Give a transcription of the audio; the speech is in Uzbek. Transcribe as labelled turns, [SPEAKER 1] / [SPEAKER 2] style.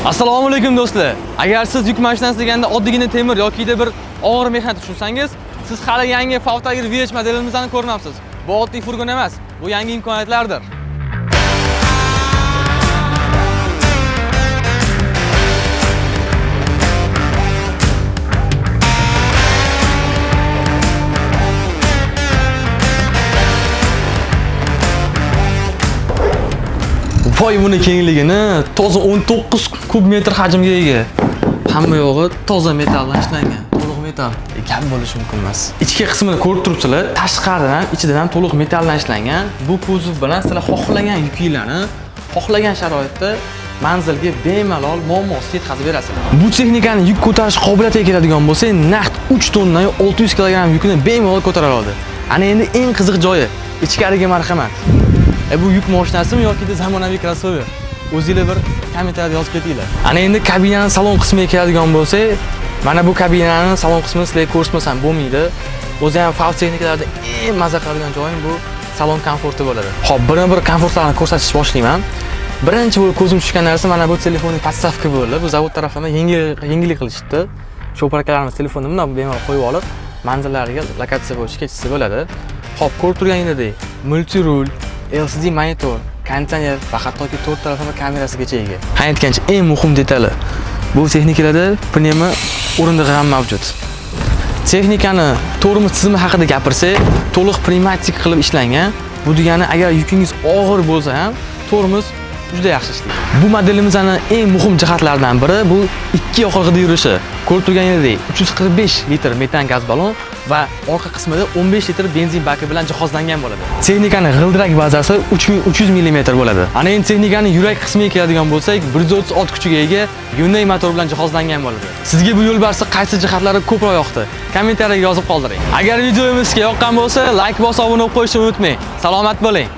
[SPEAKER 1] Assalomu alaykum do'stlar. Agar siz yuk mashinasi deganda oddiygina temir yoki bir og'ir mehnat tushunsangiz, siz hali yangi FAW Tiger VH modelimizni ko'rmabsiz. Bu oddiy furgon emas, bu yangi imkoniyatlardir. Voy, buni kengligini, toza 19 kub metr hajmga ega. Hamma yog'i toza metalldan ishlangan, to'liq metall. Gap bo'lishi mumkin emas. Ichki qismini ko'rib turibsizlar, tashqaridan ham, ichidan ham to'liq metalldan ishlangan. Bu kuzov bilan sizlar xohlagan yukinglarni xohlagan sharoitda manzilga bemalol muammosiz yetkazib berasizlar. Bu texnikani yuk ko'tarish qobiliyatiga keladigan bo'lsak, naqd 3 tonna 600 kilogramm yukni bemalol ko'tara oladi. Ana endi eng qiziq joyi, ichkariga marhamat. Bu yuk mashinasimi yoki zamonaviy crossover? O'zinglar bir kommentariyada yozib ketinglar. Ana endi kabinani salon qismiga keladigan bo'lsak, mana bu kabinani salon qismini sizlarga ko'rsatmasam bo'lmaydi. O'zi ham FAW texnikalarda eng maza qiladigan joyim bu salon komforti bo'ladi. Xo'p, bir-bir komfortlarni ko'rsatishni boshlayman. Birinchi bo'lib ko'zim tushgan narsa mana bu telefonning podstavka bo'ldi. Bu zavod taraflama yengillik qilishdi. Shopir akalarimiz telefonni bundoq bemalol qo'yib olib, manzillariga lokatsiya bo'yicha ketishsa bo'ladi. Xo'p, ko'rib turganingizdek, multi rul, LCD monitor, konditsioner va hattoki to'rt taraflama kamerasigacha ega. Ha, aytgancha eng muhim detali. Bu texnikalarda pnevmo o'rindig'i ham mavjud. Texnikani tormoz tizimi haqida gapirsak, to'liq pnevmatik qilib ishlangan. Bu degani agar yukingiz og'ir bo'lsa ham tormoz juda yaxshi ishlaydi. Bu modelimizning eng muhim jihatlaridan biri bu ikki yoqilg'ida yurishi. Ko'rib turganingizdek, 345 litr metan gaz ballon va orqa qismida 15 litr benzin baki bilan jihozlangan bo'ladi. Texnikaning g'ildirak bazasi 3300 mm bo'ladi. Ana endi texnikaning yurak qismiga keladigan bo'lsak, 130 ot kuchiga ega Hyundai motor bilan jihozlangan bo'ladi. Sizga bu yo'lbarsni qaysi jihatlari ko'proq yoqdi? Kommentariyaga yozib qoldiring. Agar videomiz sizga yoqqan bo'lsa, like bosib obuna bo'lib qo'yishni unutmang. Salomat bo'ling.